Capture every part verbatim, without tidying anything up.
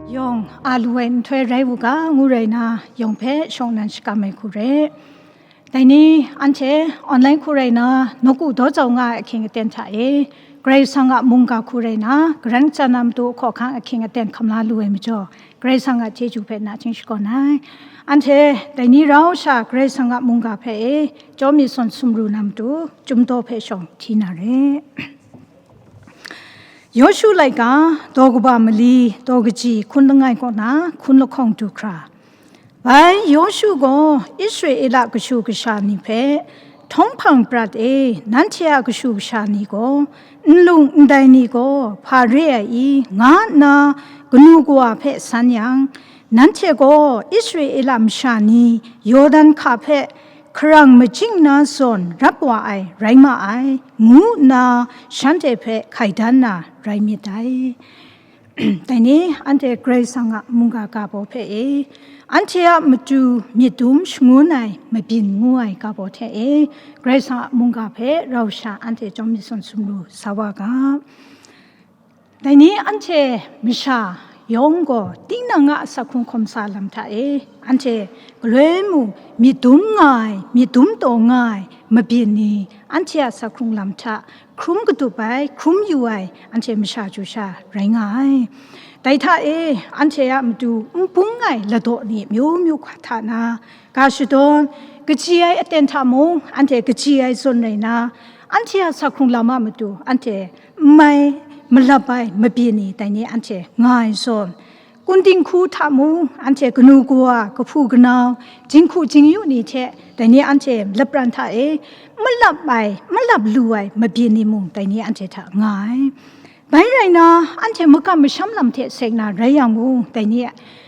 Yawng a lu ai nhtoi rai u ga, ngu rai na, yawng hpe shawng nnan shakam ai hku re. Dai ni, anhte online hku rai na, nawku daw jau nga ai ahkying aten hta e, Karai Kasang a mungga hku rai na, garan chyan na matu hkawhkang ahkying aten hkam la lu ai majaw, Karai Kasang a chyeju hpe nachying shakawn ai. Anhte dai ni rau sha Karai Kasang a mungga hpe e, chyaw mi sawn sumru na matu, chyum daw hpe shawng hti na re. Yawshu laika, daw kaba mali, daw kaji hkun langai kaw na, hkun lahkawng du hkra. Bai, Yawshu gaw Israela kashu kasha ni hpe, "Htawng hpang prat e, nanhte a kashu kasha ni gaw, nlung ndai ni gaw hpa re ai i?" nga nna kanu kawa hpe san yang, nanhte gaw Israela masha ni Yawdan hka hpe hkarang majing na zawn rap wa ai rai nga ai, ngu nna shanhte hpe hkai dan na rai myit dai. Dai ni, anhte Karai Kasang a mungga ga baw hpe e, anhte a matu myit dum shangun ai mabyin ngu ai ga baw hte e, Karai Kasang a mungga hpe rau sha anhte chyawm mi sawn sumru sa wa ga. Dai ni, anhte masha yawng gaw tinang a asak hkrung hkawm sa lam hta e, anhte galoi mung myit dum nga ai, myit dum taw nga ai mabyin ni, anhte a asak hkrung lam hta hkrum katup ai, hkrum yu ai, anhte masha chyu sha rai nga ai. Dai hta e, anhte a matu n bung ai ladaw ni myu myu hta na, ga shadawn, kaji ai aten hta mung, anhte kaji ai zawn rai na, anhte a asak hkrung lam a matu, anhte n mai malap ai mabyin ni dai ni anhte nga ai zawn, kun dinghku hta mung, anhte kanu kawa, kahpu kanau, jinghku jingyu ni hte dai ni anhte lapran hta e malap ai, malap lu ai mabyin ni mung dai ni anhte hta nga ai. Bai rai na, anhte makam masham lam hte seng na rai yang mung, dai ni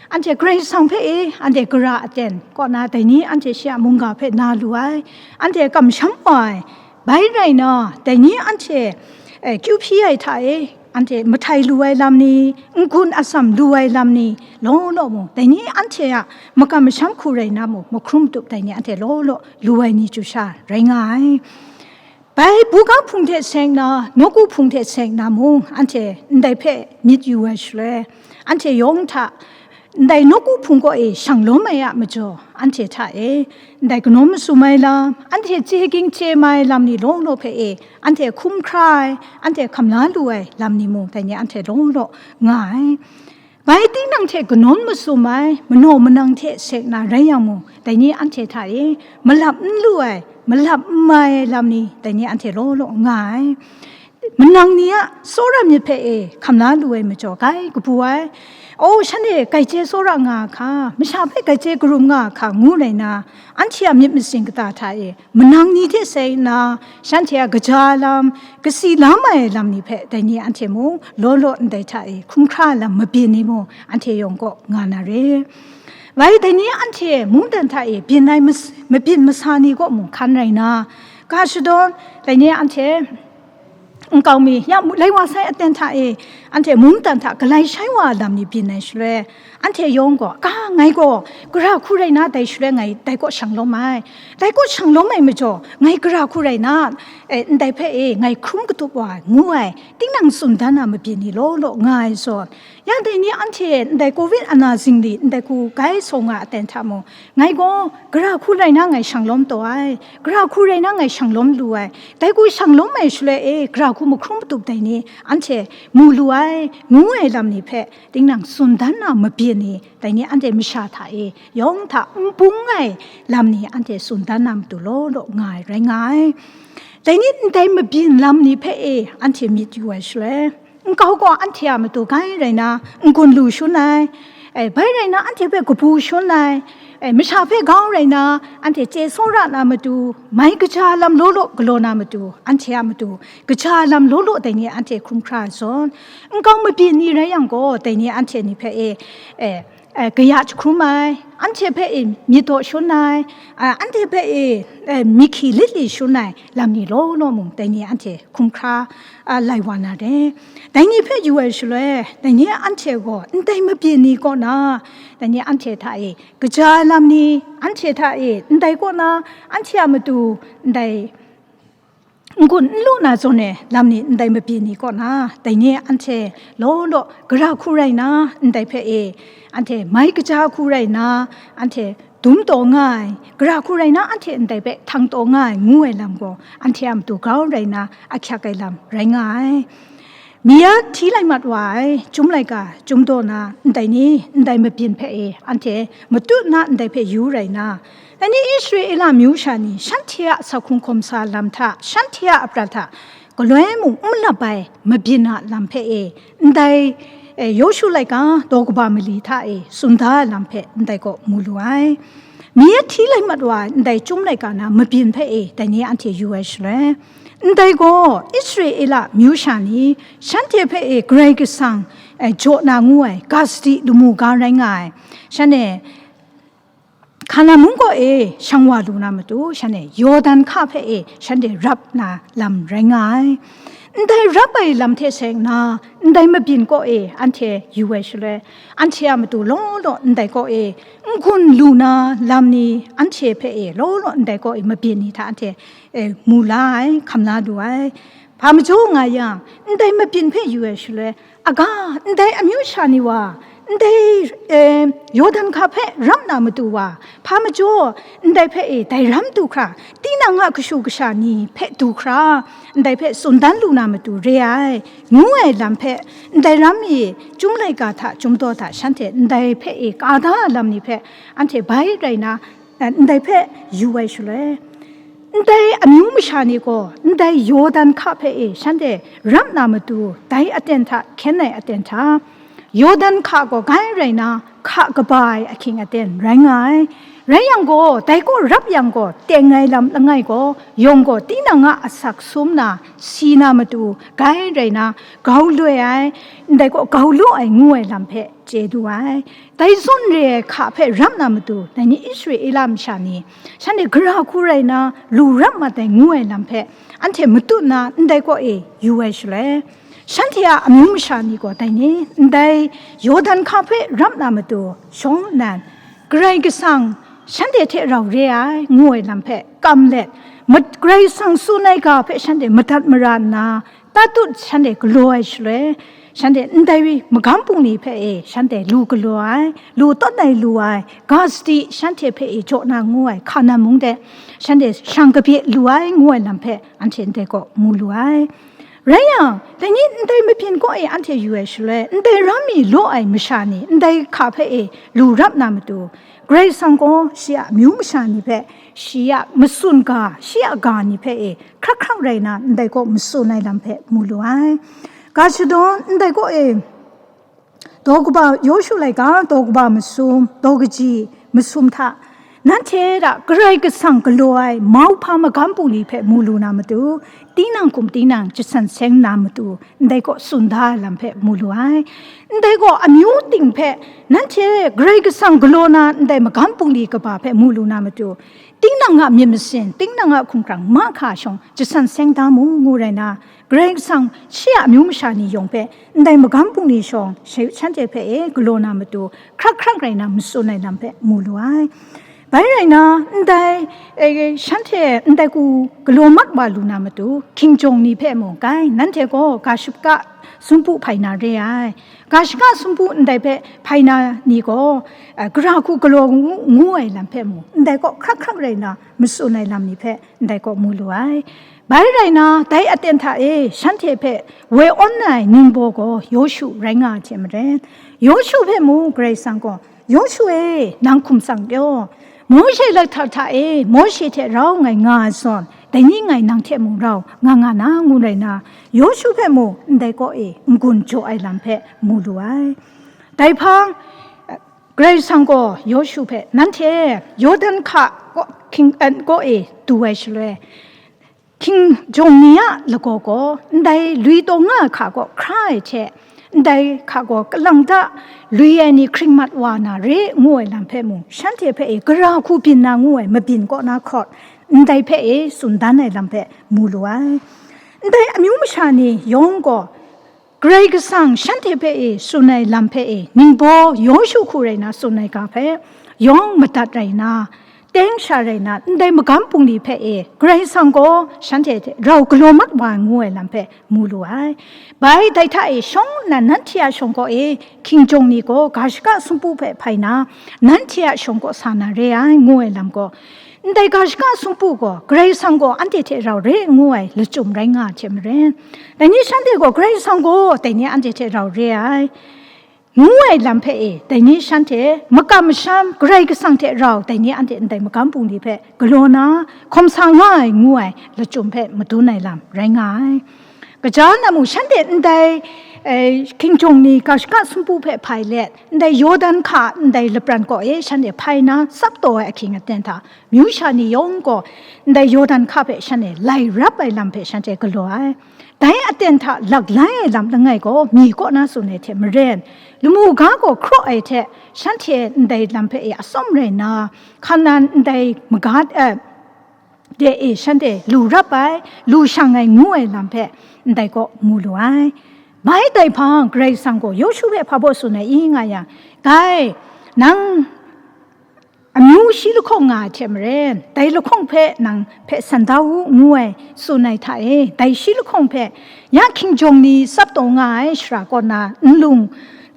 anhte Karai Kasang hpe e, anhte gara aten kaw na, dai ni anhte shi a mungga hpe na lu ai, anhte kamsham wa ai. Bai rai na, dai ni anhte, eh, kyu hpyi ai hta e, anhte mahtai lu ai lam ni, n-gun atsam lu ai lam ni, law law mung, dai ni anhte a makam masham hku rai na mung, mahkrum tup dai ni anhte law law lu ai ni chyu sha rai nga ai. Bai buga hpung hte seng na, nawku hpung hte seng na mung, anhte ndai hpe myit yu ai shaloi, anhte yawng hta ndai nawku hpung kaw e shang lawm ai a majaw, anhte hta e ndai kanawn masum ai lam, anhte chye ging chye mai lam ni law law hpe e, anhte hkrum hkra ai, anhte hkam la lu ai lam ni mung, dai ni anhte law law nga ai. Bai tinang hte kanawn masum ai, manaw manang hte seng na rai yang mung, dai ni anhte hta e malap n lu ai, malap n mai ai lam ni, dai ni anhte law law nga ai. Manang ni a tsawra myit hpe e hkam la lu ai majaw, gai kabu ai. O, shanhte gaichye tsawra nga a hka, masha hpe gaichye karum nga a hka, ngu rai na, anhte a myit masin kata hta e, manang ni hte seng na, shanhte a kaja lam, kasi la mai ai lam ni hpe, dai ni anhte mung law law ndai hta e hkrum hkra lam mabyin ni mung, anhte yawng kaw nga na re. Bai, dai ni anhte mungdan hta e byin ai mas-, mabyin masa ni kaw mung hkan rai na, ga shadawn, dai ni anhte nkau mi, ya mu-, lai wa sai aten hta e, anhte mungdan hta galai shai wa ai lam ni byin ai shaloi, anhte yawng gaw, "Ga, ngai gaw gara hku rai na, dai shaloi ngai dai kaw shang lawm ai, dai kaw shang lawm ai majaw, ngai gara hku rai na, eh, ndai hpe e ngai hkrum katup wa ai," ngu ai, tinang tsun dan na mabyin ni law law nga ai zawn, ya dai ni anhte ndai covid ana zingli ndai hku gai sau nga aten hta mung, "Ngai gaw gara hku rai na ngai shang lawm taw ai, gara hku rai na ngai shang lawm lu ai, dai hku shang lawm ai shaloi e, gara hku mahkrum matup dai ni anhte mu lu ai," ngu ai lam ni hpe tinang tsun dan na mabyin ni, dai ni anhte masha hta e yawng hta n bung ai lam ni anhte tsun dan na matu law law nga ai rai nga ai. Dai ni ndai mabyin lam ni hpe e anhte myit yu ai shaloi, nkau gaw anhte a matu gai rai na, n-gun lu shun ai, e, bai rai na, anhte hpe kabu shun ai, e, masha hpe kau rai na, anhte chye tsawra na matu, mai kaja lam law law galaw na matu, anhte a matu, kaja lam law law dai ni anhte hkrum hkra ai zawn, nkau mabyin ni rai yang gaw, dai ni anhte ni hpe e, e, e, kaya jahkrum ai, anhte hpe e myit daw shun ai, a, anhte hpe e, e, myi hkyi lit li shun ai lam ni law law mung, dai ni anhte hkrum hkra, a, lai wa na re. Dai ni hpe yu ai shaloi, dai ni anhte gaw ndai mabyin ni kaw na, dai ni anhte hta e kaja lam ni, anhte hta e ndai kaw na, anhte a matu ndai n-gun n lu na zawn e lam ni ndai mabyin ni kaw na, dai ni anhte law law gara hku rai na, ndai hpe e, anhte mai kaja hku rai na, anhte dum taw nga ai, gara hku rai na, anhte ndai hpe htang taw nga ai, ngu ai lam gaw, anhte a matu grau rai na, ahkyak ai lam rai nga ai. Mi ya hti lai mat wa ai, chyum laika, chyum daw na, ndai ni, ndai mabyin hpe e, anhte matut na ndai hpe yu rai na, dai ni Israela amyu sha ni, shanhte a sa hkrung hkawm sa lam hta, shanhte a aprat hta, galoi mung n lap ai mabyin a lam hpe e, ndai, e, Yawshu laika daw kaba mali hta e, tsun da ai lam hpe ndai kaw mu lu ai. Mi ya hti lai mat wa ai ndai chyum laika na mabyin hpe e, dai ni anhte yu ai shaloi, ndai gaw Israela amyu sha ni shanhte hpe e Karai Kasang, e, jaw na ngu ai ga sadi lamu ga rai nga ai. Shanhte Hkana mung kaw e shang wa lu na matu, shanhte Yawdan hka hpe e shanhte rap na lam rai nga ai. Ndai rap ai lam hte seng na, ndai mabyin kaw e anhte yu ai shaloi, anhte a matu law law ndai kaw e n-gun lu na lam ni, anhte hpe e law law ndai kaw e mabyin ni hta anhte, e, mu la ai, hkam la lu ai. Hpa majaw nga yang, ndai mabyin hpe yu ai shaloi, aga, ndai amyu sha ni wa, ndai, e, Yawdan hka hpe rap na matu wa, hpa majaw, ndai hpe e dai ram du hkra, tinang a kashu kasha ni hpe du hkra, ndai hpe tsun dan lu na matu re ai, ngu ai lam hpe, ndai ram e chyum laika hta, chyum daw hta, shanhte ndai hpe e ka da ai lam ni hpe, anhte bai rai na, ndai hpe yu ai shaloi, ndai amyu masha ni gaw ndai Yawdan hka hpe e shanhte rap na matu, dai aten hta hkyen ai aten hta, Yawdan hka gaw gai rai na, hka kaba ai ahkying aten rai nga ai. Rai yang gaw, dai kaw rap yang gaw, teng ai lam langai gaw, yawng gaw tinang a asak sum na, si na matu, gai rai na, grau loi ai, ndai kaw grau law ai ngu ai lam hpe chye du ai. Dai zawn re ai hka hpe rap na matu, dai ni Israela masha ni, shanhte gara hku rai na, lu rap mat ai ngu ai lam hpe, anhte matut na, ndai kaw e yu ai shaloi, shanhte a amyu masha ni gaw dai ni, ndai Yawdan hka hpe rap na matu, shawng nnan, Karai Kasang shanhte hte rau re ai, ngu ai lam hpe kam let, mat-, Karai Kasang tsun ai ga hpe shanhte madat mara nna, tatut shanhte galaw ai shaloi, shanhte ndai magam bungli hpe e shanhte lu galaw ai, lu tawt ai lu ai, ga sadi shanhte hpe e jaw na ngu ai, Hkana mung de shanhte shang kabye lu ai ngu ai lam hpe anhte ndai kaw mu lu ai. Rai yang, dai ni ndai mabyin kaw e anhte yu ai shaloi, ndai ram mi law ai masha ni ndai hka hpe e lu rap na matu, Karai Kasang gaw shi a amyu masha ni hpe, shi a matsun ga, shi a ga ni hpe e hkrak hkrak rai na, ndai kaw matsun ai lam hpe mu lu ai. Ga shadawn ndai kaw e, daw kaba, Yawshu laika daw kaba masum, daw kaji masum hta, nanhte hta Karai Kasang galaw ai mauhpa magam bungli hpe mu lu na matu, tinang hkum tinang jasan seng na matu, ndai kaw tsun da ai lam hpe mu lu ai. Ndai gaw amyu ting hpe nanhte Karai Kasang galaw na ndai magam bungli kaba hpe mu lu na matu, tinang a myit masin, tinang a hkumhkrang mahkra shawng jasan seng da mu, ngu rai na, Karai Kasang shi a amyu masha ni yawng hpe ndai magam bungli shawng sha-, shanhte hpe e galaw na matu, hkrak hkrak rai na matsun ai lam hpe mu lu ai. Bai rai na, ndai, e, shanhte ndai ku galaw mat wa lu na matu, hkinjawng ni hpe mung, gai, nanhte gaw ga shaka sumpu hpai na re ai. Ga shaka sumpu ndai hpe hpai na ni gaw, e, gara hku galaw ngu, ngu ai lam hpe mung, ndai kaw hkrak hkrak rai na matsun ai lam ni hpe ndai kaw mu lu ai. Bai rai na, dai aten hta e shanhte hpe woi awn ai ningbaw gaw Yawshu rai nga ai hte maren, Yawshu hpe mung Karai Kasang gaw, Yawshu e, nang hkum tsang kyaw, Mawshe lahtak hta e Mawshe hte rau ngai nga ai zawn, dai ni ngai nang hte mung rau nga nga na, ngu rai na, Yawshu hpe mung ndai kaw e n-gun jaw ai lam hpe mu lu ai. Dai hpang, Karai Kasang gaw Yawshu hpe, nanhte Yawdan hka kaw, hking, an kaw e du ai shaloi, hkinjawng ni a lagaw gaw, ndai lui taw nga ai hka kaw hkra ai hte, ndai hka gaw kalang ta lui ai ni hkring mat wa na re, ngu ai lam hpe mung, shanhte hpe e gara hku byin na ngu ai mabyin kaw na hkawt, ndai hpe e tsun dan ai lam hpe mu lu ai. Ndai amyu masha ni yawng gaw, Karai Kasang shanhte hpe e tsun ai lam hpe e, ningbaw Yawshu hku rai na tsun ai ga hpe, yawng madat rai na, teng sha rai nna, ndai magam bungli hpe e, Karai Kasang gaw shanhte hte rau galaw mat wa ai ngu ai lam hpe mu lu ai. Bai dai hta e shawng nnan nanhte a shawng kaw e, hkingjawng ni gaw ga shaka sumpu hpe hpai na, nanhte a shawng kaw sa na re ai, ngu ai lam gaw, ndai ga shaka sumpu gaw Karai Kasang gaw anhte hte rau re ngu ai lachyum rai nga ai hte maren, dai ni shanhte gaw Karai Kasang gaw dai ni anhte hte rau re ai, ngu ai lam hpe e, dai ni shanhte makam masham Karai Kasang hte rau dai ni anhte ndai magam bungli hpe galaw na, hkawm sa nga ai ngu ai lachyum hpe madun ai lam rai nga ai. Kaja na mung, shanhte ndai, eh, hkingjawng ni ga shaka sumpu hpe hpai let, ndai Yawdan hka ndai lapran kaw e shanhte hpai na tsap taw ai ahkying aten hta, myu sha ni yawng gaw ndai Yawdan hka hpe shanhte lai rap ai lam hpe shanhte galaw ai. Dai aten hta lak lai ai lam langai gaw myi kaw na tsun ai hte maren, lamu ga gaw hkraw ai hte shanhte ndai lam hpe e atsawm rai nna, Hkanan ndai maga, eh, de e shanhte lu rap ai, lu shang ai ngu ai lam hpe ndai kaw mu lu ai. Bai dai hpang Karai Kasang gaw Yawshu hpe hpa baw tsun ai i nga yang, "Gai, nang amyu shi lahkawng nga ai hte maren, dai lahkawng hpe nang hpe san da u," ngu ai tsun ai hta e, dai shi lahkawng hpe ya hkingjawng ni tsap taw nga ai shara kaw na nlung,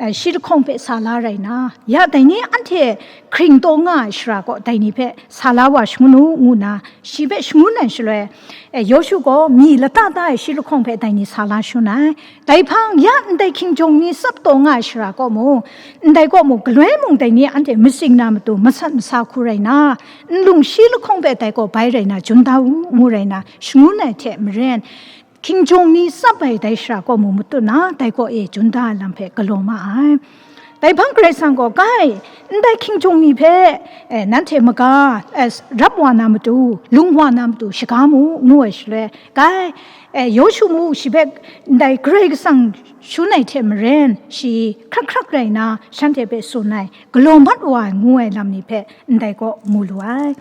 eh, shi lahkawng hpe sa la rai na, ya dai ni anhte hkring taw nga ai shara kaw dai ni hpe sa la wa shangun u, ngu nna shi hpe shangun ai shaloi, eh, Yawshu gaw myi lata da ai shi lahkawng hpe dai ni sa la shangun ai. Dai hpang, ya ndai hkingjawng ni tsap taw nga ai shara kaw mung, ndai kaw mung, galoi mung dai ni anhte matsing na matu masat masa hku rai na, nlung shi lahkawng hpe dai gaw bai rai na, jum da u, ngu rai na, shangun ai hte maren, hkingjawng ni tsap ai dai shara kaw mung matut na, dai kaw e jum da ai lam hpe galaw ma ai. Dai hpang Karai Kasang gaw, "Gai, ndai hkingjawng ni hpe, eh, nanhte maga, eh, rap wa na matu, lung wa na matu shaga mu," ngu ai shaloi, gai, eh, Yawshu mung shi hpe ndai Karai Kasang shun ai hte maren, shi hkrak hkrak rai na, shanhte hpe tsun ai, galaw mat wa ai ngu ai lam ni hpe ndai kaw mu lu ai.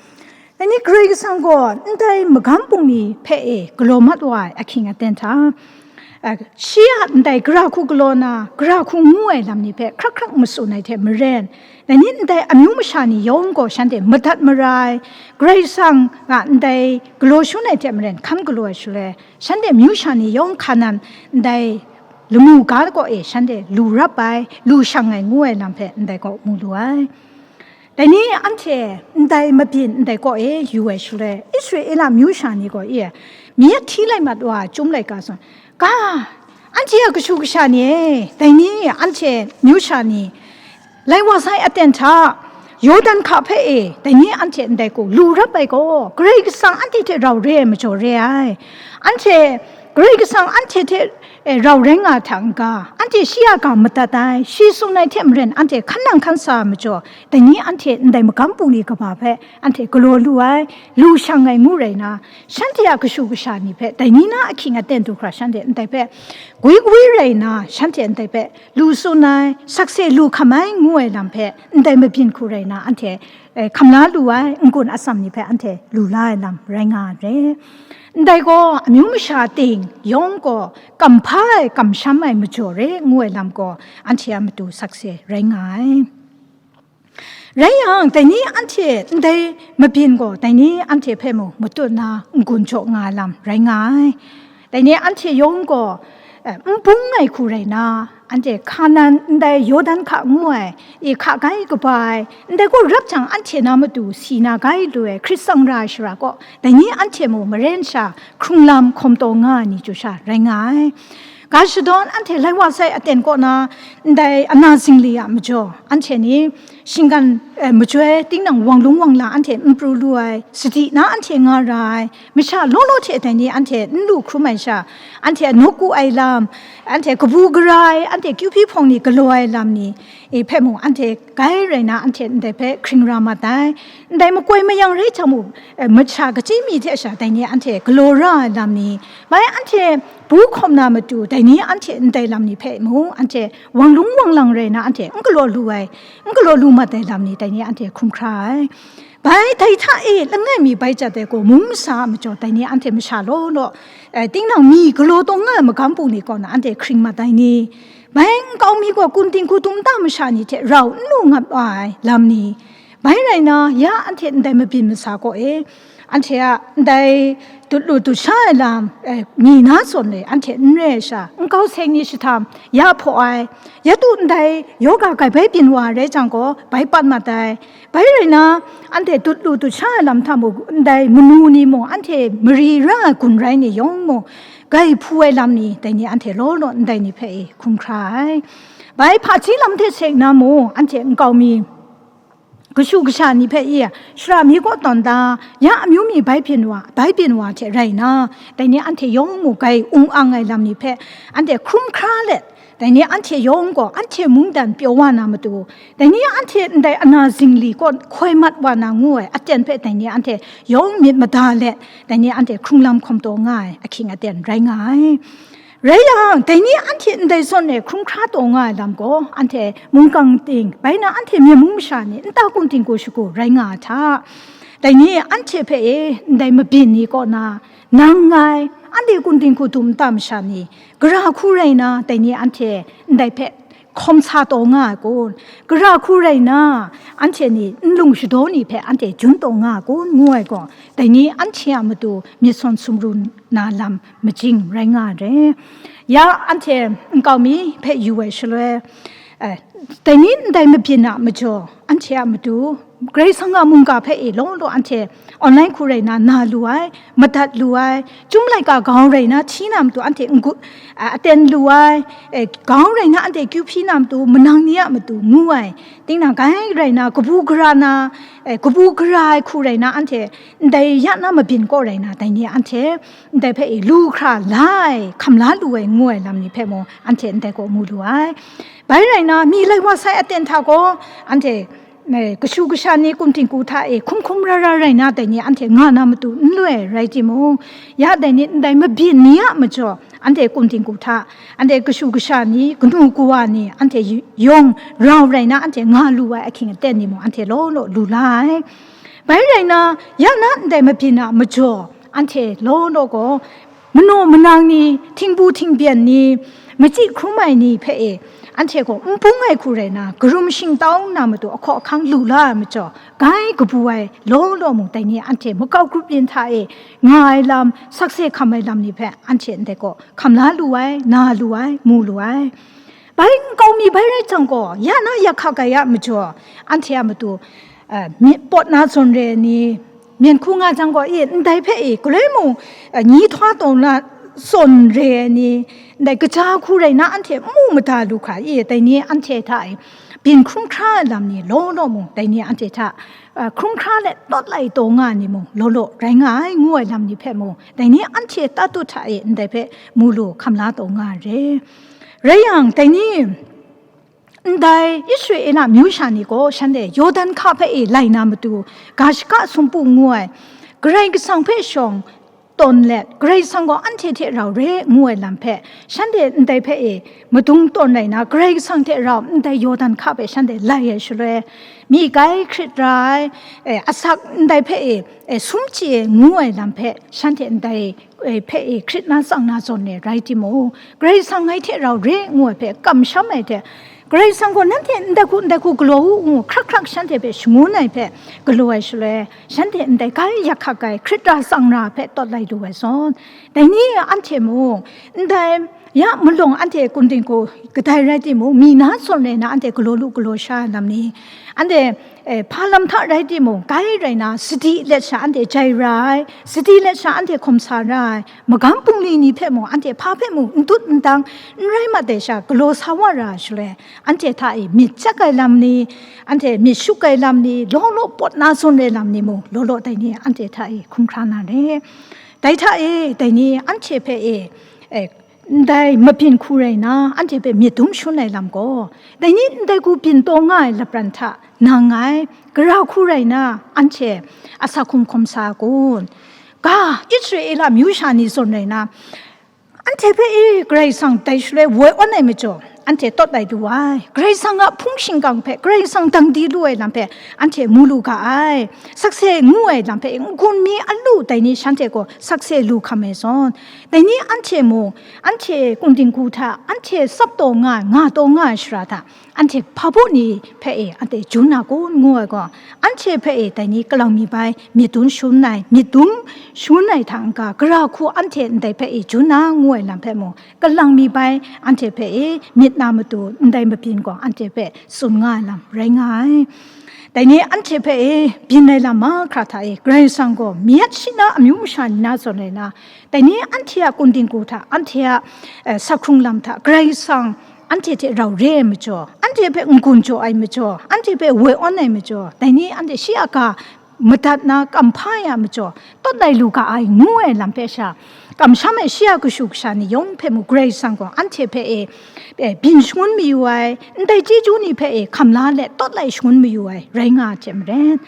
Dai ni Karai Kasang gaw ndai magam bungli hpe e galaw mat wa ai ahkying aten hta, a, shi a ndai gara hku galaw na, gara hku ngu ai lam ni hpe hkrak hkrak matsun ai hte maren, dai ni ndai amyu masha ni yawng gaw shanhte madat mara ai, Karai Kasang a ndai galaw shangun ai hte maren hkan galaw ai shaloi, shanhte myu sha ni yawng Hkanan ndai lamu ga kaw e shanhte lu rap ai, lu shang ai ngu ai lam hpe ndai kaw mu lu ai. Dai ni anhte ndai mabyin ndai kaw e yu ai shaloi, Israela myu sha ni gaw e, mi a hti lai mat wa ai chyum laika zawn, ga, anhte a kashu kasha ni e, dai ni anhte myu sha ni, lai wa sai aten hta, Yawdan hka hpe e, dai ni anhte ndai gaw lu rap ai gaw, Karai Kasang anhte hte rau re ai majaw re ai. Anhte Karai Kasang anhte hte, e, rau rai nga hta n-ga, anhte shi a ga madat ai, shi tsun ai hte maren anhte hkan nang hkan sa ai majaw, dai ni anhte ndai magam bungli kaba hpe anhte galaw lu ai, lu shang ai ngu rai na, shanhte a kashu kasha ni hpe dai ni na ahkying aten du hkra shanhte ndai hpe gwi gwi rai na, shanhte ndai hpe lu tsun ai, sakse lu hkam ai ngu ai lam hpe ndai mabyin hku rai na, anhte, eh, hkam la lu ai n-gun atsam ni hpe anhte lu la ai lam rai nga ai re. Ndai gaw amyu masha ting yawng gaw kamhpa ai, kamsham ai majaw re ngu ai lam gaw anhte a matu sakse rai nga ai. Rai yang, dai ni anhte ndai mabyin gaw, dai ni anhte hpe mung matut na n-gun jaw nga ai lam rai nga ai. Dai ni anhte yawng gaw, eh, n bung ai hku rai na, anhte Hkanan ndai Yawdan hka ngu ai, i hka gai kaba ai, ndai gaw rap jang anhte na matu si na gai lu ai, hkrit tsang ra ai shara kaw, dai ni anhte mung maren sha hkrung lam hkawm taw nga ai ni chyu sha rai nga ai. Ga shadawn anhte lai wa sai aten kaw na, ndai ana zingli a majaw, anhte ni shinggan, eh, majoi tinang wang lung wang la anhte n pru lu ai, sadi na anhte nga ra ai, masha law law hte dai ni anhte n lu hkrum ai sha, anhte a nawku ai lam, anhte kabu gara ai, anhte kyu hpyi hpawng ni galaw ai lam ni, e, hpe mung anhte gai rai na, anhte ndai hpe hkring ra mat ai. Ndai makoi mayang rai jang mung, eh, masha kachyi mi hte sha dai ni anhte galaw ra ai lam ni, bai anhte bu hkawm na matu dai ni anhte ndai lam ni hpe mung anhte wang lung wang lang rai na, anhte n galaw lu ai, n galaw lu mat ai lam ni dai ni anhte hkrum hkra ai. Bai dai hta e langai mi bai jat ai gaw, mung masa a majaw dai ni anhte masha law law, eh, tinang mi galaw taw nga ai magam bungli kaw na anhte hkring mat ai ni, bai nkau mi gaw kun ting hku tum nta masha ni hte rau n lu ngap ai lam ni, Bai rai na, ya anhte ndai mabyin masa kaw e, anhte a ndai dut lu dut sha ai lam, eh, mi na zawn e, anhte n re ai sha, nkau seng ni shahtam, ya hpaw ai, ya tu ndai yoga grai bai byin wa ai rai jang gaw, bai pat mat ai. Bai rai na, anhte dut lu dut sha ai lam hta mung, ndai manu ni mung, anhte mari ra ai gun rai ni yawng mung, grai hpu ai lam ni, dai ni anhte law law ndai ni hpe e hkrum hkra ai. Bai hpaji lam hte seng na mung, anhte nkau mi, kashu kasha ni hpe i, shara mi kaw tawn da, ya amyu mi bai byin wa, bai byin wa hte rai na, dai ni anhte yawng mung grai ung ang ai lam ni hpe anhte hkrum hkra let, dai ni anhte yawng gaw anhte mungdan pyaw wa na matu, dai ni anhte ndai ana zingli kaw hkoi mat wa na ngu ai aten hpe dai ni anhte yawng myit mada let, dai ni anhte hkrung lam hkawm taw nga ai ahkying aten rai nga ai. Rai yang, dai ni anhte ndai zawn e hkrum hkra taw nga ai lam gaw, anhte mungkan ting, bai na anhte myen mung masha ni, nta kun ting ku shagu rai nga ai hta, dai ni anhte hpe e ndai mabyin ni kaw na, nang ngai, anhte kun ting ku dum nta masha ni, gara hku rai na, dai ni anhte ndai hpe hkawm sa taw nga ai kun, gara hku rai na, anhte ni nlung shadaw ni hpe anhte jun taw nga ai kun, ngu ai gaw, dai ni anhte a matu myit sawn sumru na lam majing rai nga ai re. Ya anhte nkau mi hpe yu ai shaloi, eh, dai ni ndai mabyin a majaw, anhte a matu, Karai Kasang a mungga hpe e law law anhte online hku rai na, na lu ai, madat lu ai, Chyum laika grau rai na hti na matu anhte n-gu, a, aten lu ai, e, grau rai na anhte kyu hpyi na matu, manang ni a matu ngu ai, tinang grai rai na, kabu gara na, e, kabu gara ai hku rai na anhte ndai ya na mabyin kaw rai na, dai ni anhte ndai hpe e lu hkra la ai, hkam la lu ai ngu ai lam ni hpe mung anhte ndai kaw mu lu ai. Bai rai na, mi lai wa sai aten hta gaw, anhte, e, kashu kasha ni kun ting ku hta e hkum hkum ra ra rai na, dai ni anhte nga na matu n loi ai rai timung, ya dai ni ndai mabyin ni a majaw, anhte kun ting ku hta, anhte kashu kasha ni, kanu kawa ni, anhte y-, yawng rau rai na, anhte nga lu ai ahkying aten ni mung, anhte law law lu la ai. Bai rai na, ya na ndai mabyin a majaw, anhte law law gaw, manaw manang ni, htingbu htingbyen ni, machyi hkrum ai ni hpe e, anhte gaw n bung ai hku rai na, karum shingtau na matu ahkaw ahkang lu la ai majaw, grai kabu ai law law mung dai ni anhte makau grup yin hta e nga ai lam, sakse hkam ai lam ni hpe anhte ndai gaw hkam la lu ai, na lu ai, mu lu ai. Bai nkau mi bai rai jang gaw, ya na ya hkak ai a majaw, anhte a matu, eh, myit pawt na zawn re ai ni, myen hku nga jang gaw, e, ndai hpe e, galoi mung, eh, nyi htwa taw na zawn re ai ni, ndai kaja hku rai na anhte n mu mada lu hkra, e, dai ni anhte hta e, byin hkrum hkra ai lam ni law law mung, dai ni anhte hta, eh, hkrum hkra let tawt lai taw nga ai ni mung, law law rai nga ai ngu ai lam ni hpe mung, dai ni anhte tatut hta e, ndai hpe mu lu hkam la taw nga ai re. Rai yang, dai ni, ndai Israela myu sha ni gaw shanhte Yawdan hka hpe e lai na matu, ga shaka sumpu ngu ai, Karai Kasang hpe shawng tawn let, Karai Kasang gaw anhte hte rau re ngu ai lam hpe, shanhte ndai hpe e madung tawn rai na, Karai Kasang hte rau ndai Yawdan hka hpe shanhte lai ai shaloi, myi kai hkrit ra ai, e, asak ndai hpe e, e, sum chye ai ngu ai lam hpe, shanhte ndai e, hpe e hkrit na tsang na zawn e rai timung, Karai Kasang ngai hte rau re ngu ai hpe kamsham ai hte, Karai Kasang gaw nanhte ndai hku, ndai hku galaw u ngu hkrak hkrak shanhte hpe shangun ai hpe galaw ai shaloi, shanhte ndai grai yak hkak ai hkrit ra tsang ra hpe tawt lai lu ai zawn, dai ni anhte mung, ndai ya malawng anhte kun ting ku kadai rai timung, mi na zawn rai na anhte galaw lu galaw sha ai lam ni, anhte, e, hpa lam hta rai timung, grai rai na, sadi let sha anhte jai ra ai, sadi let sha anhte hkawm sa ra ai, magam bungli ni hpe mung, anhte hpa hpe mung n dut n dang, n rai mat ai sha, galaw sa wa ra ai shaloi, anhte hta e myit chyak ai lam ni, anhte myit shuk ai lam ni, law law pawt na zawn ai lam ni mung, law law dai ni anhte hta e hkrum hkra na re. Dai hta e, dai ni anhte hpe e, e, ndai mabyin hku rai na, anhte hpe myit dum shun ai lam gaw, dai ni ndai hku byin taw nga ai lapran hta nang ngai, gara hku rai na, anhte asak hkum hkawm sa kun? Ga, Israela myu sha ni zawn rai na, anhte hpe e Karai Kasang dai shaloi woi awn ai majaw, anhte tawt ai lu ai. Karai Kasang a hpung shingkang hpe, Karai Kasang dang di lu ai lam hpe anhte mu lu ga ai. Sakse ngu ai lam hpe n-gun mi a lu dai ni shanhte gaw sakse lu hkam ai zawn, dai ni anhte mung, anhte kungding hku hta, anhte tsap taw nga ai, nga taw nga ai shara hta, anhte hpa baw ni hpe e, anhte jun na kun ngu ai gaw, anhte hpe e dai ni kalang mi bai myit dum shangun ai, myit dum shangun ai hta n-ga, gara hku anhte ndai hpe e jun na ngu ai lam hpe mung, kalang mi bai anhte hpe e myit na matu ndai mabyin gaw anhte hpe tsun nga ai lam rai nga ai. Dai ni anhte hpe e byin ai lam mahkra hta e, Karai Kasang gaw myit shi na amyu masha ni na zawn rai na, dai ni anhte a kungding hku hta, anhte a, eh, sa hkrung lam hta, Karai Kasang anhte hte rau re ai majaw, anhte hpe n-gun jaw ai majaw, anhte hpe woi awn ai majaw, dai ni anhte shi a ga madat na kamhpa ya majaw, tawt lai lu ga ai ngu ai lam hpe sha, kamsham ai shi a kashu kasha ni yawng hpe mu Karai Kasang gaw anhte hpe e, e, byin shangun mayu ai, ndai chyeju ni hpe e hkam la let tawt lai shangun mayu ai rai nga ai hte maren,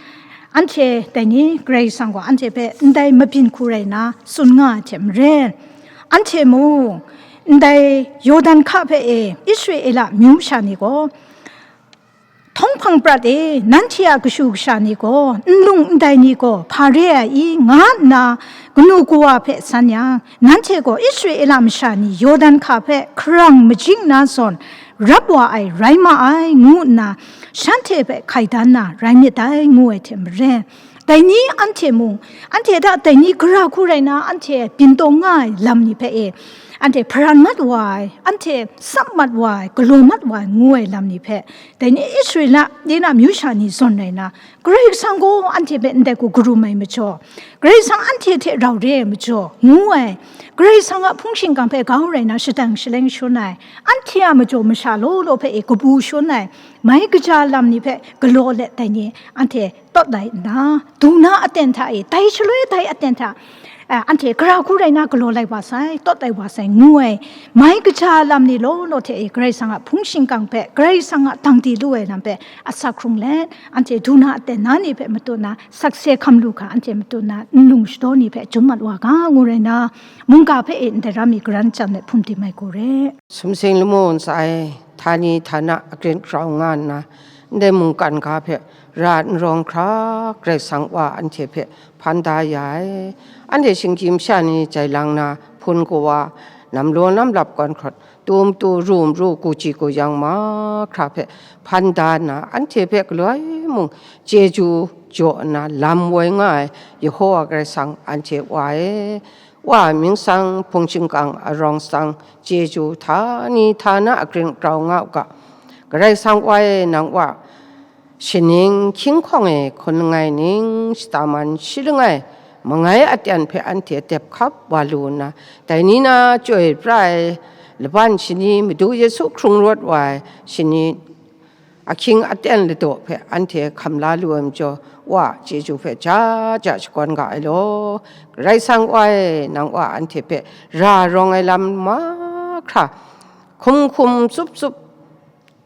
anhte dai ni Karai Kasang gaw anhte hpe ndai mabyin hku rai na tsun nga ai hte maren, anhte mung ndai Yawdan hka hpe e Israela amyu masha ni gaw, Htawng hpang prat e, nanhte a kashu kasha ni gaw, nlung ndai ni gaw hpa re ai i, nga nna kanu kawa hpe san yang, nanhte gaw Israela masha ni Yawdan hka hpe hkarang majing na zawn rap wa ai rai ma ai, ngu nna shanhte hpe hkai dan na rai myit dai, ngu ai hte maren, dai ni anhte mung, anhte hta dai ni gara hku rai na, anhte byin taw nga ai lam ni hpe e, anhte hparan mat wa ai, anhte tsap mat wa ai, galaw mat wa ai, ngu ai lam ni hpe, dai ni Israela de na amyu sha ni zawn rai na, Karai Kasang gaw anhte hpe ndai hku karum ai majaw, Karai Kasang anhte hte rau re ai majaw, ngu ai, Karai Kasang a hpung shingkang hpe grau rai na shadang shaleng shangun ai, anhte a majaw masha law law hpe e kabu shangun ai, mai kaja lam ni hpe galaw let dai ni anhte tawt lai nna, dung na aten hta e, dai shaloi dai aten hta, a, anhte gara hku rai na galaw lai wa sai, tawt lai wa sai, ngu ai, mai kaja lam ni law law hte e, Karai Kasang a hpung shingkang hpe, Karai Kasang a dang di lu ai lam hpe, asak hkrung let, anhte dung na aten na ni hpe matut na, sakse hkam lu hkra anhte matut na, nlung shadaw ni hpe chyum mat wa ga, ngu rai na, mungga hpe e ndai ra mi garan chyan let hpun tim ai gaw re. Sumsing lamu ntsa e, htani htana agrin grau nga nna, ndai mungkan ga hpe ra n rawng hkra, Karai Kasang Wa anhte hpe hpan da ya ai. Anhte shinggyim sha ni jai lang na, hpun kawa, nam law nam lap kawn hkawt, tum tu rum ru, ku ji ku yang mahkra hpe hpan da nna, anhte hpe galoi mung chyeju jaw nna lam woi nga ai Yehova Karai Kasang anhte Wa e, Wa mying tsang, hpung shingkang arawng tsang, chyeju htani htana agrin grau nga u ga. Karai Kasang Wa e, nang Wa, shaning hkying hkawng e hkun langai ning shata man shi langai mangai aten hpe anhte dep hkap wa lu nna, dai ni na chyoi pra ai laban shani, Madu Yesu hkrung rawt wa ai shani, ahkying aten ladaw hpe anhte hkam la lu ai majaw, Wa chyeju hpe ja ja shakawn ga ai law. Karai Kasang Wa e, nang Wa anhte hpe ra rawng ai lam mahkra, hkum hkum tsup tsup,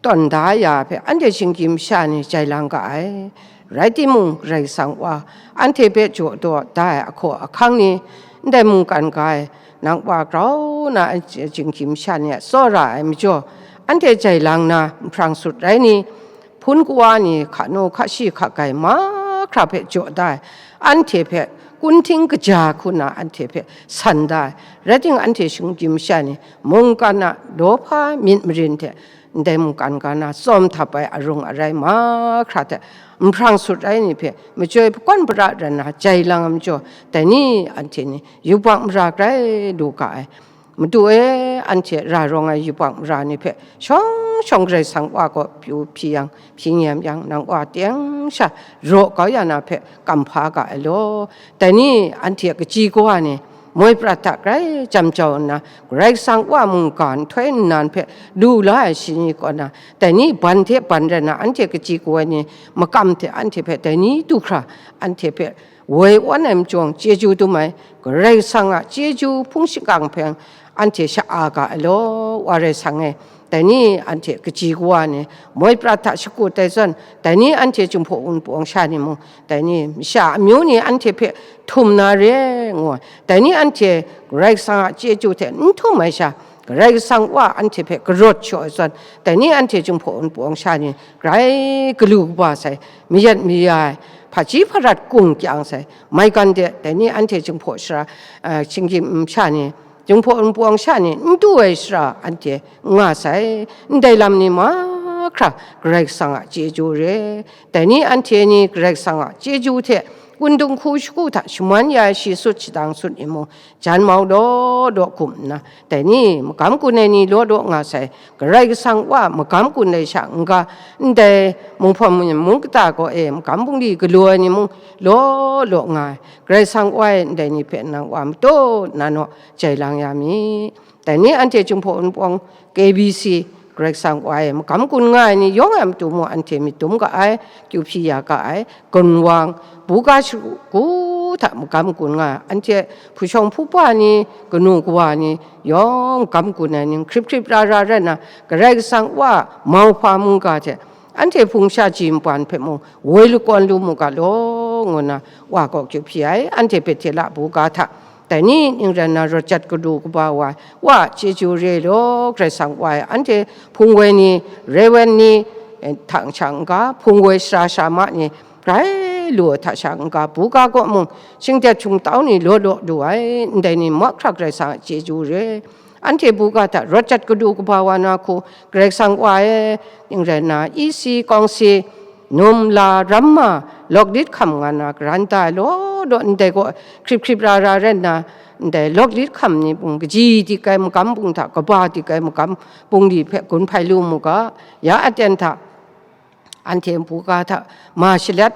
tawn da ya hpe anhte shinggyim sha ni jai lang ga ai. Rai timung, Karai Kasang Wa anhte hpe jaw daw da ai ahkaw ahkang ni, ndai mungkan ga e, nang Wa grau na anhte shinggyim sha ni a tsawra ai majaw, anhte jai lang na, nhprang sut rai ni, hpun kawa ni, hka nu hka shi hka gai mahkra hpe jaw da ai, anhte hpe kunhting kaja hku na anhte hpe san da ai, rai timung, anhte shinggyim sha ni mungkan a lawhpa myit marin hte ndai mungkan ga na tsawm htap ai arung arai mahkra hte nhprang sut rai ni hpe machyoi hpakwan para rai nna jai lang ai majaw, dai ni anhte ni yubak mara grai lu ga ai. Madu e, anhte ra rawng ai yubak mara ni hpe shawng shawng Karai Kasang Wa kaw pyi hpyi yang, hpyi nyem yang, nang Wa teng sha raw kau ya na hpe kamhpa ga ai law. Dai ni anhte kaji kawa ni moi prat hta grai jam jau nna, Karai Kasang Wa mungga nhtoi nnan hpe lu la ai shani kaw na, dai ni ban hte ban rai na, anhte kaji kawa ni makam hte anhte hpe dai ni du hkra, anhte hpe woi awn ai majaw chyeju dum ai, Karai Kasang a chyeju hpung shingkang hpe anhte sha-a ga ai law, Wa Karai Kasang e. Dai ni anhte kaji kawa ni moi prat hta shakut ai zawn, dai ni anhte Jinghpaw Wunpawng sha ni mung, dai ni masha amyu ni anhte hpe htum na re ngu ai. Dai ni anhte Karai Kasang a chyeju hte n htum ai sha, Karai Kasang Wa anhte hpe karawt shaw ai zawn, dai ni anhte Jinghpaw Wunpawng sha ni grai galu kaba sai, mayat maya ai, hpaji hparat kung kyang sai, maigan de, dai ni anhte Jinghpaw sara, a, shinggyim sha ni, Jinghpaw Wunpawng sha ni n du ai shara anhte n nga sai, ndai lam ni mahkra Karai Kasang a chyeju re. Dai ni anhte ni Karai Kasang a chyeju hte, kun dinghku shagu hta shaman ya ai shi sut shadang sut ni mung, jan mau law law gum nna, dai ni magam gun ai ni law law nga sai, Karai Kasang Wa magam gun ai sha n-ga, ndai Munghpawn Mungyan mung kata kaw e magam bungli galaw ai ni mung law law nga ai, Karai Kasang Wa e ndai ni hpe nang Wa mataw na naw jai lang ya mi. Dai ni anhte Jinghpaw Wunpawng K B C, Karai Kasang Wa e magam gun nga ai ni yawng ai matu mung anhte myit dum ga ai, kyu hpyi ya ga ai, gunwang, buga shagu hta magam gun nga ai, anhte hpu shawng hpu pa ni, kanu kawa ni yawng magam gun ai ni, hkrip hkrip ra ra rai nna, Karai Kasang Wa mauhpa mungga hte, anhte hpung sha ji npan hpe mung woi lakawn lu mu ga law, ngu nna Wa kaw kyu hpyi ai, anhte Bethela buga hta. Dai ni ning rai nna, rawt jat galu kaba wa, Wa chyeju re law, Karai Kasang Wa e anhte hpung woi ni, rewen ni, eh, hta n-ga, hpung woi sara sara ma ni, grai lu ai hta sha n-ga, buga kaw mung, shingtet shingtau ni law law lu ai, ndai ni mahkra Karai Kasang a chyeju re. Anhte buga hta rawt jat galu kaba wa na hku, Karai Kasang Wa e, ning rai nna, E C, Kawng Si, Num, La, Ramma, Lawk Lit Hkam nga na garan da ai law law, ndai gaw hkrip hkrip ra ra rai nna, ndai Lawk Lit Hkam ni mung kaji dik ai magam bung hta kaba dik ai magam bungli hpe gun hpai lu mu ga, ya aten hta, anhte buga hta ma shalet,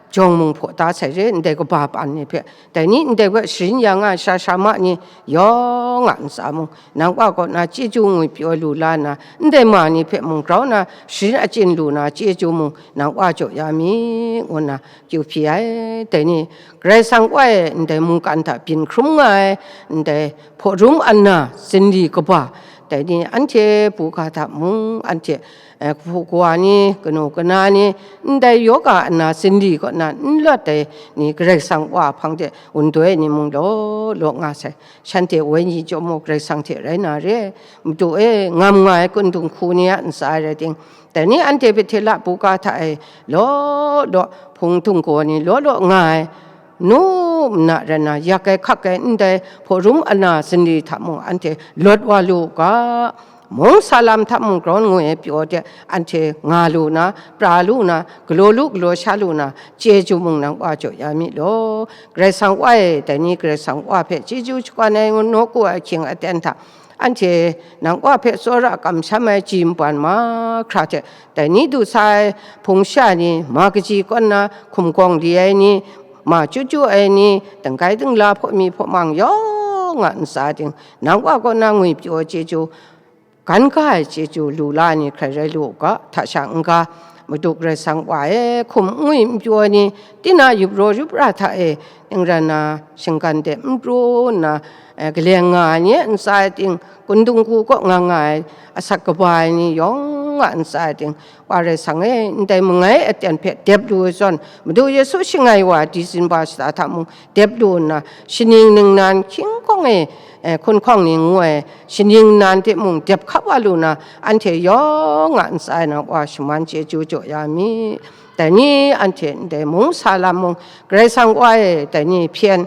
jawng mung hpaw da sai re, ndai kaba pan ni hpe, dai ni ndai hpe sharin ya nga ai sara sara ma ni yawng a ntsa mung, nang Wa kaw na chyeju ngwi pyaw lu la nna, ndai ma ni hpe mung grau na sharin achyin lu na chyeju mung nang Wa jaw ya mi, ngu nna kyu hpyi ai. Dai ni Karai Kasang Wa e ndai mungkan hta byin hkrum nga ai, ndai hpawrum ana zinli kaba, dai ni anhte buga hta mung, anhte, eh, kahpu kawa ni, kanu kana ni, ndai yoga ana zinli kaw na n lawt ai ni, Karai Kasang Wa hpang de wun doi ai ni mung law law nga sai. Shanhte wenyi chyawm mu Karai Kasang hte rai na re ai. Madu e, ngam nga ai kun dinghku ni a ntsa e rai ting, dai ni anhte Bethela buga hta e law law hpung dung gaw ni law law nga ai, nu nna rai nna, yak ai hkak ai ndai hpawrum ana zinli hta mung anhte lawt wa lu u ga, mung sa lam hta mung grawn ngwi ai pyaw de anhte nga lu na, pra lu na, galaw lu galaw sha lu na, chyeju mung nang Wa jaw ya mi law. Karai Kasang Wa e, dai ni Karai Kasang Wa hpe chyeju shakawn ai nawku ai ahkying aten hta, anhte nang Wa hpe tsawra kamsham ai ji npan mahkra hte, dai ni du sa ai hpung sha ni, ma kaji kawn na hkum gawng li ai ni, ma chyu chyu ai ni, dinggai dingla hpaw mi hpaw mang yawng a ntsa ting, nang Wa kaw na ngwi pyaw ai chyeju, gan ga ai chyeju lu la ai ni hkrai rai lu u ga, hta sha n-ga, Madu Karai Kasang Wa e hkum n ngwi n pyaw ai ni, tinang yup raw yup ra hta e, ning rai nna, shinggan de n pru nna, eh, kaleng nga ai ni a ntsa e ting, kun dinghku kaw nga nga ai, asak kaba ai ni yawng a ntsa e ting, Wa Karai Kasang e, ndai mangai aten hpe dep lu ai zawn, Madu Yesu shangai wa ai disin ba shata hta mung dep lu nna, shaning ningnan hkying hkawng e, eh, hkunhkawng ni ngu ai shaning nnan hte mung dep hkap wa lu na, anhte yawng a ntsa e nang Wa shaman chyeju jaw ya mi. Dai ni anhte ndai mung sa lam mung, Karai Kasang Wa e dai ni hpyen,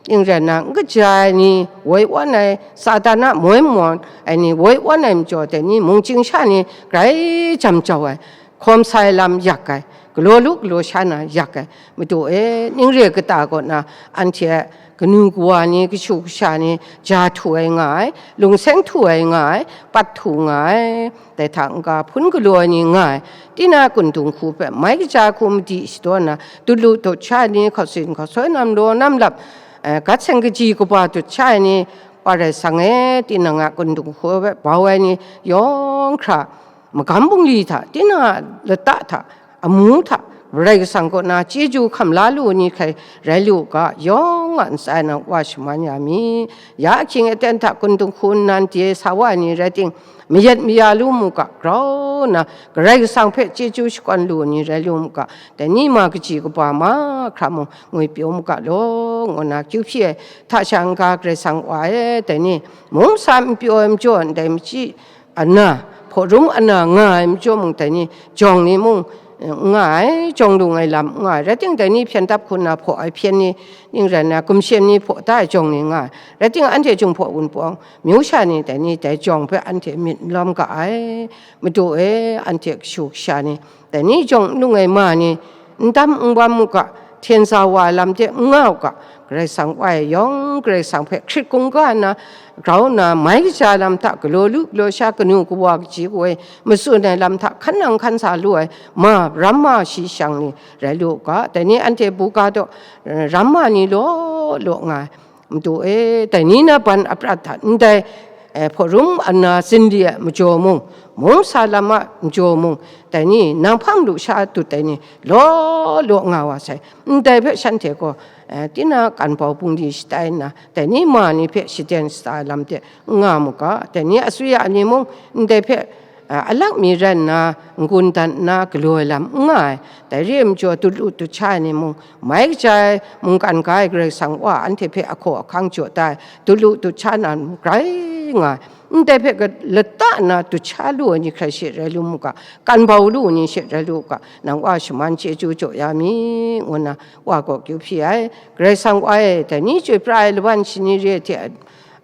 ning rai nna, n kaja ai ni, woi wan ai, Satan a moi mawn ai ni, woi wan ai majaw, dai ni mungchying sha ni grai jam jau ai, hkawm sai lam yak ai, galaw lu galaw sha na yak ai, Madu e, ning re kata kaw na, anhte a kanu kawa ni, kashu kasha ni, ja htu ai nga ai, lungseng htu ai nga ai, pat htu nga ai, dai hta n-ga hpun galaw ai ni nga ai, tinang kun dinghku hpe mai kaja hku madi shadaw nna, dut lu dut sha ai ni, hkau sin hkau soi nam law nam lap, eh, gat seng kaji kaba dut sha ai ni, Wa Karai Kasang e, tinang a kun dinghku hpe bau ai ni yawng hkra, magam bungli hta, tinang a lata hta, amu hta, Karai Kasang kaw na chyeju hkam la lu ni hkrai rai lu u ga, yawng a ntsa e nang wa shaman ya mi. Ya ahkying aten hta kun dinghku nnan de sa wa ai ni rai ting, mayat maya lu mu ga, grau nna Karai Kasang hpe chyeju shakawn lu ni rai lu mu ga, dai ni ma kaji kaba mahkra mung ngwi pyaw mu ga law, ngu nna kyu hpyi ai. Hta sha n-ga Karai Kasang wa e, dai ni mung sa n pyaw ai majaw, ndai machyi ana, hpaw rum ana nga ai majaw mung, dai ni jawng ni mung, eh, n nga ai, jawng lu ai lam n nga ai. Rai ting, dai ni hpyen dap hku nna hpaw ai hpyen ni ning rai nna, gumshem ni hpaw da ai jawng ni nga ai. Rai ting, anhte Jinghpaw Wunpawng myu sha ni dai ni dai jawng hpe anhte myit n lawm ga ai. Madu e, anhte kashu kasha ni, dai ni jawng n lung ai ma ni, n dam n bam u ga, hten sa wa ai lam de n nga u ga, Karai Kasang wa e yawng Karai Kasang hpe hkrit kungga nna, grau nna, mai kaja lam hta galaw lu galaw sha, kanu kawa kaji kawa e matsun ai lam hta hkan nang hkan sa lu ai ma, ramma shi shang ni rai lu u ga, dai ni anhte buga daw, eh, ramma ni law law nga ai. Madu e, dai ni na ban aprat hta ndai, eh, hpaw rum ana zinli ai majaw mung, mung sa lam a majaw mung, dai ni nang hpang lu sha dut ai ni law law nga wa sai. Ndai hpe shanhte gaw, eh, tinang kan bau bungli shatai nna, dai ni ma ni hpe shaden shata ai lam de n nga mu ga, dai ni asuya ni mung ndai hpe, a, alak mi rai nna, n-gun dat nna galaw ai lam n nga ai. Dai re ai majaw, dut lu dut sha ai ni mung, mai kaja ai, mungkan ga ai Karai Kasang wa anhte hpe ahkaw ahkang jaw da ai, dut lu dut sha na mung grai nga ai. Ndai hpe ga-, lata nna dut sha lu ai ni hkrai she rai lu mu ga, kan bau lu ai ni she rai lu ga, nang wa shaman chyeju jaw ya mi, ngu nna wa gaw kyu hpyi ai. Karai Kasang wa e, dai ni chyoi pra ai lawan shani re hte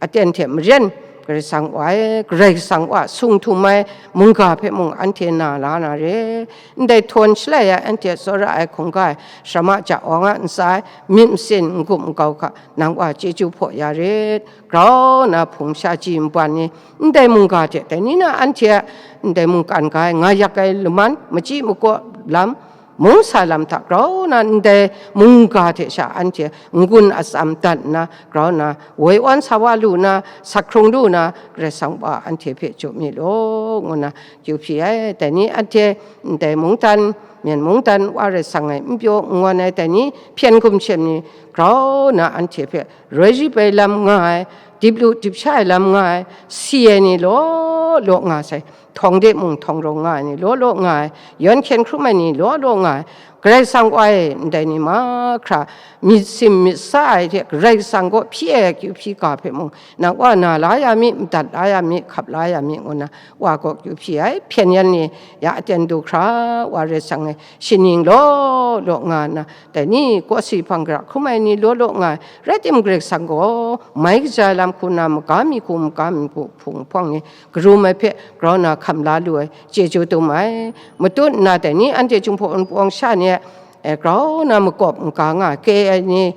aten hte maren, Karai Kasang wa e, Karai Kasang wa sung htum ai mungga hpe mung anhte na la na re. Ndai htawn shalai ai anhte tsawra ai hkungga e, sharama ja awng a ntsa e, myit masin n-gup n-gau hka, nang wa chyeju hpaw ya rit. Grau nna hpung sha ji nban ni, ndai mungga hte dai ni na anhte a ndai mungkan ga e nga yak ai laman, machyi makaw lam, mung sa lam hta grau nna ndai mungga hte sha anhte n-gun atsam dat nna, grau nna woi awn sa wa lu nna, sak hkrung lu nna, Karai Kasang wa anhte hpe jaw mi law, ngu nna kyu hpyi ai. Dai ni anhte ndai mungdan, myen mungdan wa rai sang ai, n pyaw n ngawn ai, dai ni hpyen gumshem ni grau nna anhte hpe roi rip ai lam nga ai, dip lu dip sha ai lam nga ai, si ai ni law law nga sai. Htawng de mung htawng rawng nga ai ni law law nga ai, yawn hkyen hkrum ai ni law law nga ai, Karai Kasang wa e, ndai ni mahkra myit sim myit sa ai hte Karai Kasang kaw hpyi ai akyu hpyi ga hpe mung, nang wa na la ya mi, madat la ya mi, hkap la ya mi, ngu nna wa gaw kyu hpyi ai. Hpyen yan ni ya aten du hkra, wa rai sang e, shaning law law nga nna, dai ni kawsi hpang gara hkrum ai ni law law nga ai, rai timung, Karai Kasang gaw mai kaja ai lam hku nna, maga mi hku, maga mi hku, hpung hpawng ni karum ai hpe grau nna hkam la lu ai, chyeju dum ai. Matut nna dai ni anhte Jinghpaw Wunpawng sha ni e, e, grau nna makawp n-ga nga ai, kei ai ni,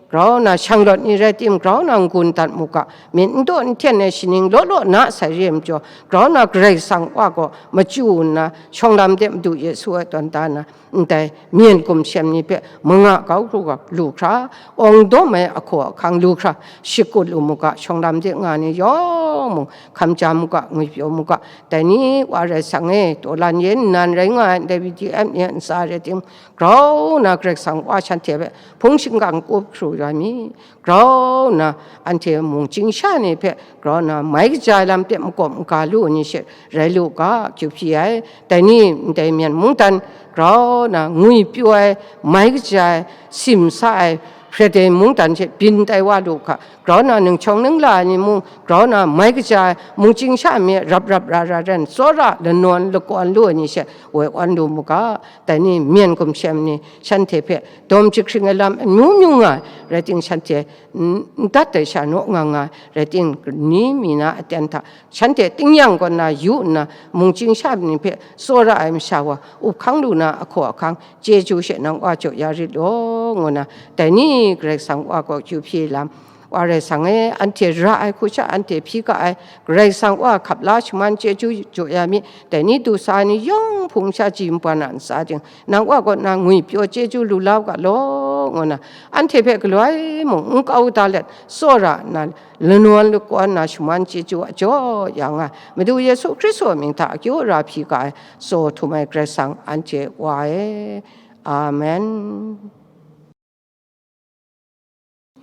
grau nna shanglawt ni rai tim, grau nna n-gun dat mu ga, myit n daw n hten ai shaning law law na sai re ai majaw, grau nna Karai Kasang wa gaw machyu nna, shawng lam de Madu Yesu e tawn da nna, ndai myen gumshem ni hpe manga kau hkru ga lu hkra, awng dawm ai ahkaw ahkang lu hkra, shakut lu mu ga, shawng lam de nga ni yawng mung hkam ja mu ga, ngwi pyaw mu ga, dai ni wa rai sang e, taw lan ye nnan rai nga ai ndai B D M ni a ntsa rai tim, grau nna Karai Kasang wa shanhte hpe hpung shingkang kup hkru ya mi, grau nna anhte mung chying sha ni hpe grau nna mai kaja ai lam hte makawp n-ga lu ai ni she rai lu ga, kyu hpyi ai. Dai ni ndai myen mungdan grau nna ngwi pyaw ai, mai kaja ai, sim sa ai, hpret ai mungdan hte byin tai wa lu hka, grau nna ninghkyawng ningla ai ni mung grau nna mai kaja ai, mung chying sha mi rap rap ra ra ren, tsawra lanawn lakawn lu ai ni she woi awn lu mu ga, dai ni myen gumshem ni shanhte hpe dawm jahkring ai lam amyu myu nga ai, rai tim, shanhte n, n dat ai sha naw nga nga ai, rai tim, ni mi na aten hta shanhte tingnyang kaw nna yu nna, mung chying sha ni hpe tsawra ai masha wa up hkang lu na ahkaw ahkang, chyeju she nang wa jaw ya rit law, ngu nna, dai ni Karai Kasang wa gaw kyu hpyi lam, wa rai sang e, anhte ra ai hku sha anhte hpyi ga ai, Karai Kasang wa hkap la shaman chyeju jaw ya mi, dai ni du sa ai ni yawng hpung sha ji nban a ntsa ting, nang wa kaw nna ngwi pyaw chyeju lu la u ga law, ngu nna, anhte hpe galoi mung n kau da let, tsawra nna, lanawn lakawn nna shaman chyeju a jaw ya nga ai, Madu Yesu Hkristu a mying hta akyu ara hpyi ga ai, tsaw htum ai Karai Kasang anhte wa e. Amen.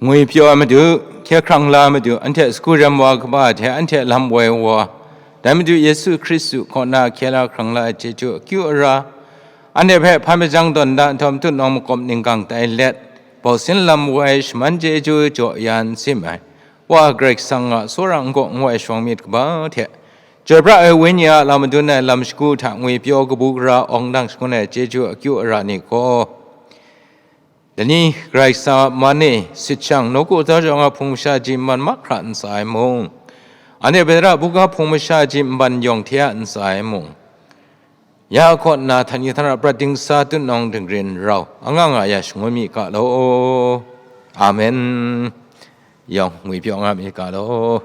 Ngwi pyaw ai Madu, hkye hkrang la ai Madu, anhte sagu rem wa kaba hte anhte lam woi wa, dai Madu Yesu Hkristu kaw na hkye la hkrang la ai chyeju akyu ara, anhte hpe hpa majang tawn da nhtawm tutnawng makawp ninggang tai let, bawsin lam woi shaman chyeju jaw ya n sim ai, Wa Karai Kasang a tsawra n gaw n woi shawng myit kaba hte, chyoi pra ai Wenyi a lam madun ai lam shagu hta ngwi pyaw kabu gara awng dang shangun ai chyeju akyu ara ni gaw, Dai ni Karai Kasang a man e sit shang, nawku tau jawng a hpung masha ji n man mahkra ntsa ai mung, anhte Petara buga hpung masha ji n ban yawng hte a ntsa ai mung, ya kaw nna htan ni htan ra prat dingsa tutnawng dingrin rau, anga nga ya shangun mi ga law. Amen. Yawng ngwi pyaw nga mi ga law.